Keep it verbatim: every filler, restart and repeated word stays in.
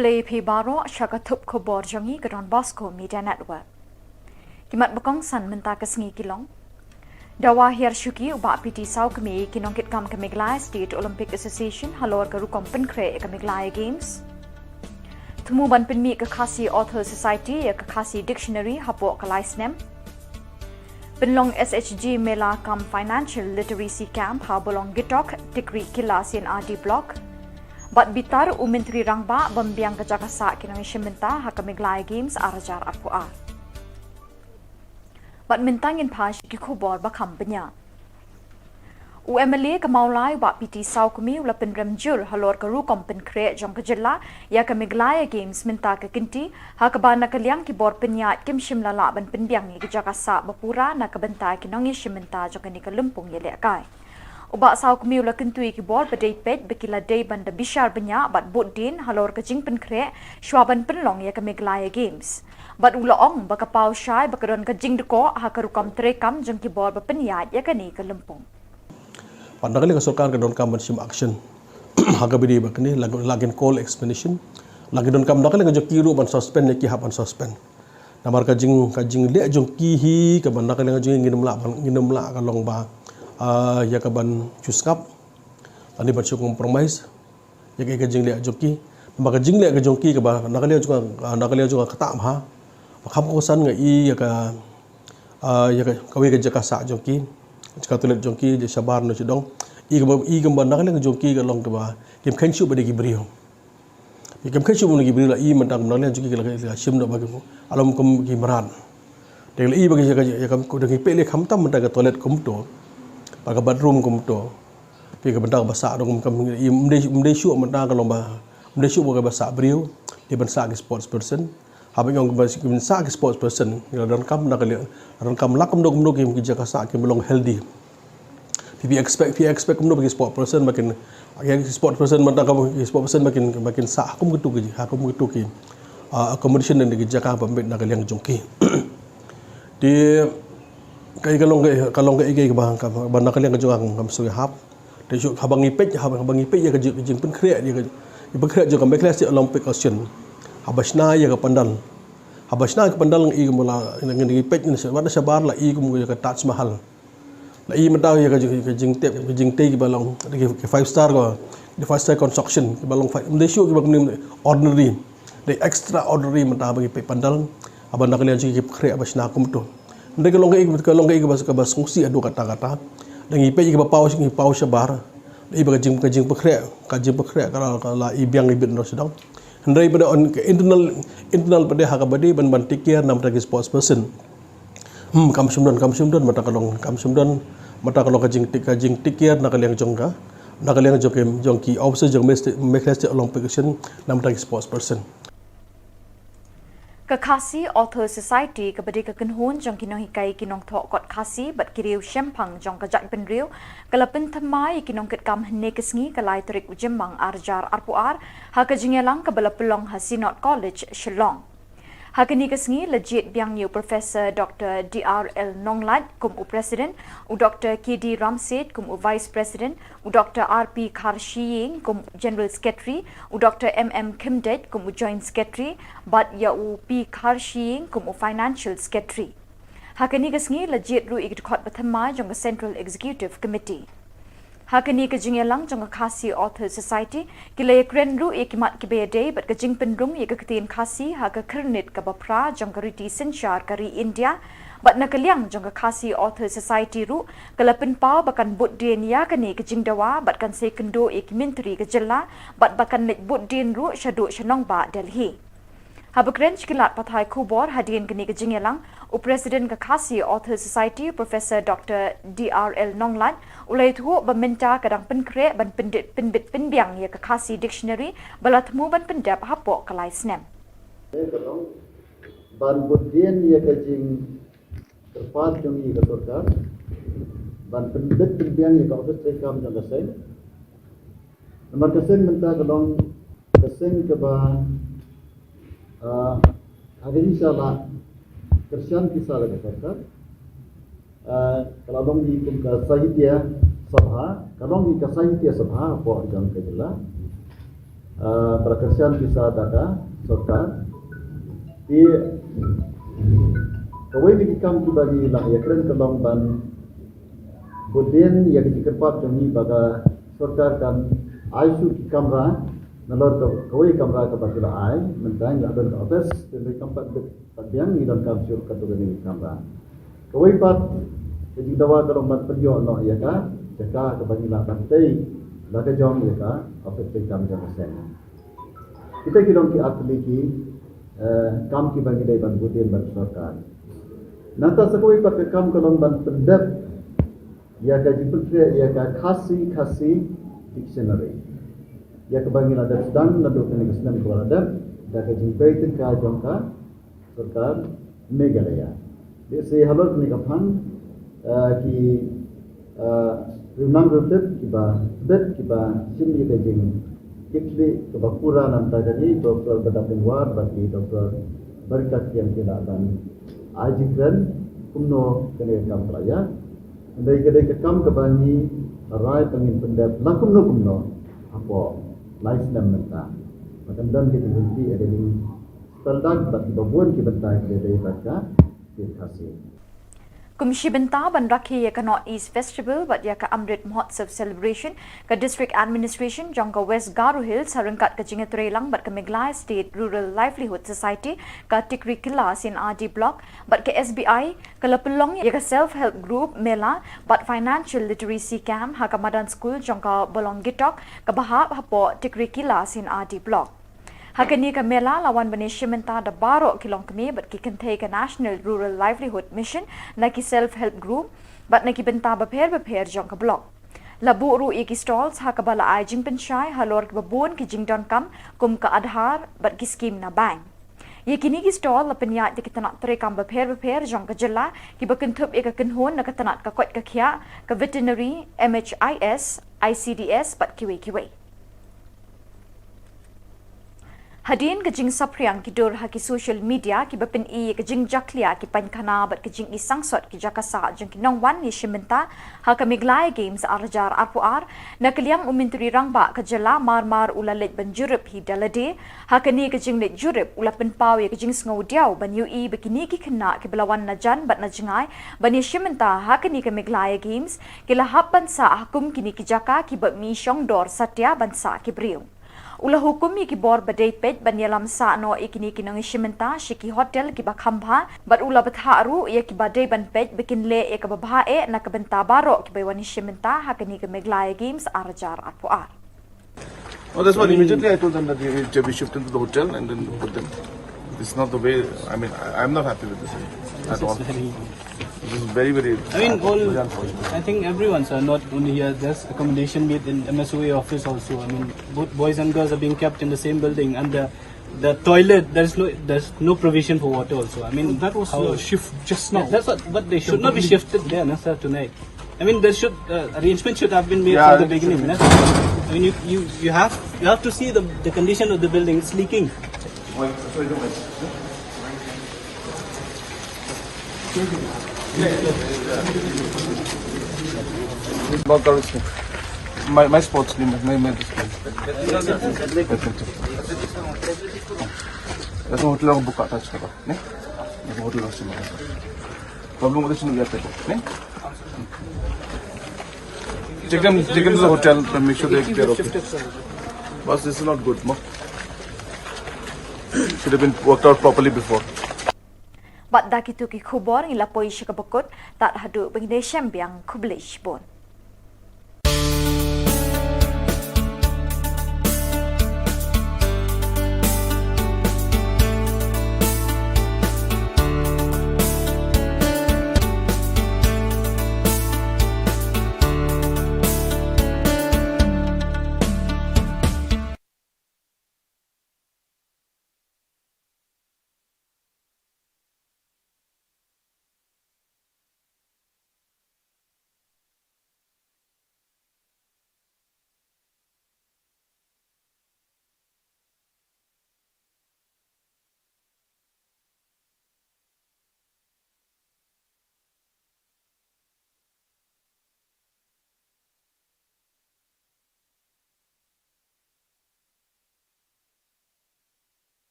Khublei phi baroh sha ka thup khubor jong ngi ka Don Bosco Media Network. Ki mat ba kongsan mynta ka sngi ki long: Dawa hiar shuki u Bah P T Sawkmie ïa ki nongkitkam ka Meghalaya State Olympic Association halor ka rukom pynkhreh ïa ka Meghalaya Games. Thmu ban pynmih ka Khasi Author Society ïa ka Khasi Dictionary hapoh ka lai snem. Pynlong S H G Mela cum Financial Literacy Camp ha Bolong Gitok, Tikri Kila C and R D Block. Bad bitar u Myntri Rangbah ban biang ka jaka sah ki nongïashim bynta ha ka Meghalaya Games ar hajar arphew ar. Bad mynta ngin phai sha ki khubor ba kham bniah. U M L A ka Mawlai u Bah P T Sawkmie u la pynrem jur halor ka rukom pynkhreh jong ka jylla ïa ka Meghalaya Games mynta ka kynti, ha kaba na ka liang ki bor pynïaid kim shym la lah ban pynbiang ïa ki jaka sah ba pura na ka bynta ki nongïashim bynta jong kane ka lympung ïalehkai. U Bah Sawkmie u la kyntu ïa ki bor ba dei peit ba ki la dei ban da bishar bniah bad bud dien halor ka jingpynkhreh shuwa ban pynlong ïa ka Meghalaya Games. Bad u la ong ba ka paw shai ba ka don ka jingdkoh ha ka rukom treikam jong ki bor ba pynïaid ïa kane ka lympung. Bad na ka liang ka sorkar ka donkam ban shim action ha kaba dei ba kane, la, la kin call explanation, la ki donkam na ka liang ka jong ki ruh ban suspend ïa ki, hap ban suspend. Namar ka jing, ka jingleh jong ki hi kaba na ka liang ka jong ki ngin ym lah ban, ngin ym lah ka long ba, ah, ïa ka ban shu sngap lane ban shu compromise ïa ka, ka jingleh jong ki. Namar ka jingleh ka jong ki kaba na ka liang jong ka, ah, na ka liang jong ka ktah bha, ba kham kongsan nga i ïa ka, ah, ïa ka, kawei ka jaka sah jong ki, jaka toilet jong ki, jaka shabar na shu dong. I kaba, i kaba na ka liang jong ki ka long kaba kim kheiñ shuh ba dei ki briew. Ki kim kheiñ shuh ba dei ki briew, la i mynta kaba na ka liang jong ki la, la shim da ba ki, alom kum ki mrad. Te la i ba ki, ka, ka, ka, da ngi peit lei khamtam mynta ka toilet kumto, ba ka bathroom kumto. Phi, ka bynta kaba sah dong kum, kum, i, ym dei, ym dei shuh mynta ka long ba, ym dei shuh ba kaba sah briew, dei ban sah ki sports person. Haba ngi ong ba ki ban sah ki sports person, ngi la donkam na ka liang, donkam la kumno kumno ki, ki jaka sah ki long healthy. Phi, phi expect, phi expect kumno ba ki sports person ba kin, ki sports person mynta ka, ki sports person ba kin, ba kin sah ha kum kito ki, ha kum kito ki, ah, accommodation ne ki jaka ba mbit na ka liang jong ki. Te ka, ka long ka, ka long ka, ka, ka ba, ka ba na ka liang jong ka, kam sngewhap. Te shu haba ngi peit, haba, haba ngi peit ïa ka jing, jingpynkhreh, ïa ka jingpynkhreh jong ka Meghalaya State Olympic Association. Haba shna ïa ka pandal. Haba shna ka pandal ngi i kumba la, ngi, ngi peit ngi sha, wat shabar la i kum ïa ka Taj Mahal. La i mynta ïa ka jing, ka jingtep, ka jingtei kiba long, ki, ki five star ko, ki five star construction, kiba long five, ym dei shuh kiba kumne ordinary. Dei extraordinary mynta haba ngi peit pandal, haba na ka liang jong ki khreh haba shna kumto. Hynrei ka long kaei, ka long kaei kaba, kaba sngewsih haduh katta katta. Da ngi peit ïa kiba paw, ngi paw shabar. Da i ba ka jing, ka jingpynkhreh, ka jingpynkhreh ka la, ka la i biang i bit na sdang. Hynrei pat on ka internal, internal pat ha kaba dei ban, ban take care namar ki sports person. Hmm, kam shym don, kam shym don mynta ka long, kam shym don mynta ka long ka jing take, ka jing take care na ka liang jong ka, na ka liang jong ki, jong ki officer jong Meghalaya State, Meghalaya State Olympic Association namar ki sports person. Ka Khasi Author Society, kaba dei ka kynhun jong ki nonghikai ki nongthoh kot Khasi bad ki riew shemphang jong ka jaitbynriew, ka la pynthymmai ïa ki nongkitkam hynne ka sngi ka lai tarik u Jymmang ar hajar arphew ar, ha ka jingïalang kaba la pynlong ha Synod College, Shillong. Ha kane ka sngi la jied biang ïa u Professor Doctor D R L Nonglait kum u President, u Doctor K D Ramset kum u Vice President, u Doctor R P Kharshiing kum u General Secretary, u Doctor M M Khymdeit kum u Joint Secretary, bad ïa u P Kharshiing kum u Financial Secretary. Ha kane ka sngi la jied ruh ïa ki dkhot ba thymmai jong ka Central Executive Committee. Ha kane ka jingïalang jong ka Khasi Author Society, ki la ïakren ruh ïa ki mat kiba ïadei bad ka jingpynrung ïa ka ktien Khasi ha ka khyrnit kaba phra jong ka riti synshar ka ri India. Bad na ka liang jong ka Khasi Author Society ruh, ka la pynpaw ba kan bud dien ïa kane ka jingdawa bad kan sa ïakynduh ïa ki myntri ka jylla, bad ba kan leit bud dien ruh shaduh sha nongbah Delhi. Haba kren sha ki lad pathai khubor hadien kane ka jingïalang, u President ka Khasi Author Society, Professor Doctor D R L Nonglait, u la ïathuh ba mynta ka dang pynkhreh ban pyndit, pynbit pynbiang ïa ka Khasi Dictionary ba la thmu ban pyndep hapoh ka lai snem. Ban bud dien ïa ka jing kyrpad jong ngi ka sorkar ban pynbit pynbiang ïa ka office treikam jong ka seng. Namar ka seng mynta ka long ka seng kaba, ah, ha ka jingshisha la kyrshan pisa da ka sorkar. Ah, ka la long hi kum ka Sahitya Sabha, ka long hi ka Sahitya Sabha hapoh jong ka jylla. Ah, ba la kyrshan pisa da ka sorkar. Te kawei na ki kam kiba ngi la ïakren ka long ban bud dien ïa ka jingkyrpad jong ngi ba ka sorkar kan ai shuh ki kamra, nalor ka kawei kamra kaba ki la ai, mynta ngi la don ka office, te kam pat bit pat biang ngi donkam shuh katto katne ki kamra. Kawei pat ka jingdawa ka long ban pynïoh noh ïa ka jaka kaba ngi lah ban tei la ka jong ïa ka office treikam jong ka seng. Kita ki long ki artylli ki, eh, kam kiba ngi dei ban bud dien bad sorkar. Nangta sa kawei pat ka kam ka long ban pyndep ïa ka jingpynkhreh ïa ka Khasi, Khasi dictionary. Ïa kaba ngi la dep sdang naduh kane ka snem kaba la dep da ka jingbei tyngka jong ka sorkar Meghalaya. Lehse halor kane ka phang, eh, ki, eh, riewniam riewtip kiba bit kiba shim ïa ka jingkitkhlieh kaba pura na ka bynta kane, Doctor Badap Dingwar bad i Doctor Barikatkiang ki lah ban ai jingkren kumno kane ka kam ka la ïaid. Hynrei ka dei ka kam kaba ngi rai ba ngin pyndep la kumno kumno hapoh lai snem mynta. Ba kan don ka jingrynti ïa ka jingspeldak bad kiba bun ki bynta kiba dei bad ka ri Khasi. Kum shi bynta ban rakhe ïa ka North East Festival bad ïa ka Amrit Mahotsav Celebration, ka District Administration jong ka West Garo Hills ha ryngkat ka jingïatreilang bad ka Meghalaya State Rural Livelihood Society, ka Tikrikilla C and R D Block bad ka S B I, ka la pynlong ïa ka Self Help Group Mela bad Financial Literacy Camp ha ka madan skul jong ka Bolongitok kaba hap hapoh Tikrikilla C and R D Block. Ha kane ka mela la wan ban ïashim bynta da baroh ki longkmie bad ki kynthei ka National Rural Livelihood Mission, na ki Self Help Group bad na ki bynta bapher bapher jong ka block. La buh ruh ïa ki stalls ha kaba la ai jingpynshai halor kiba bun ki jingdonkam kum ka Aadhaar bad ki skim na bank. Ïa kine ki stall la pynïaid da ki tnat treikam bapher bapher jong ka jylla kiba kynthup ïa ka kynhun na ka tnat ka koit ka khiah, ka veterinary, M H I S, I C D S bad kiwei kiwei. Hadien ka jingsaphriang ki dur ha ki social media kiba pyni ïa ka jingjakhlia ki painkhana bad ka jingisangsot ki jaka sah jong ki nongwan ïashim bynta ha ka Meghalaya Games ar hajar arphew ar, na ka liang u Myntri Rangbah ka jylla mar mar u la leit ban jurip hi da lade. Ha kane ka jingleit jurip u la pynpaw ïa ka jingsngew diaw ban ïohi ba kine ki khynnah kiba la wan na jan bad na jngai ban ïashim bynta ha kane ka Meghalaya Games ki la hap ban sah ha kum kine ki jaka kiba mih shong dor satia ban sah ki briew. U la hukum ïa ki bor ba dei peit ban ïalam sah noh ïa kine ki nongïashim bynta sha ki hotel kiba kham bha bad u la bthah ruh ïa kiba dei ban peit ba kin leh ïa kaba bha eh na ka bynta baroh kiba wan ïashim bynta ha kane ka Meghalaya Games ar hajar arphew ar. Oh, that's what immediately I told them that we, we shifted to the hotel and then put them. This is not the way. I mean, I, I'm not happy with this at all. This is very, very, I mean, all, very unfortunate. I think everyone, sir, not only here. There's accommodation made in M S O A office also. I mean, both boys and girls are being kept in the same building, and the, the toilet, there's no, there's no provision for water also. I mean, that was how a shift just now. Yeah, that's what, but they should not be shifted there, no, sir, tonight. I mean, there should, uh, arrangement should have been made from the beginning, no? I mean, you, you, you have, you have to see the, the condition of the building. It's leaking. Bawa kat sini. My, my sports ni, my, my sports. That's a hotel yang buka touch apa? Ni? That's a hotel yang sini. Problem with this ni, ni? Take them, take them to the hotel and make sure they, they're okay. Boss, this is not good, no? Should have been worked out properly before. Bad da kitu ki khubor ngi la poi sha kaba kut, tad haduh ban ïashem biang, khublei shibun.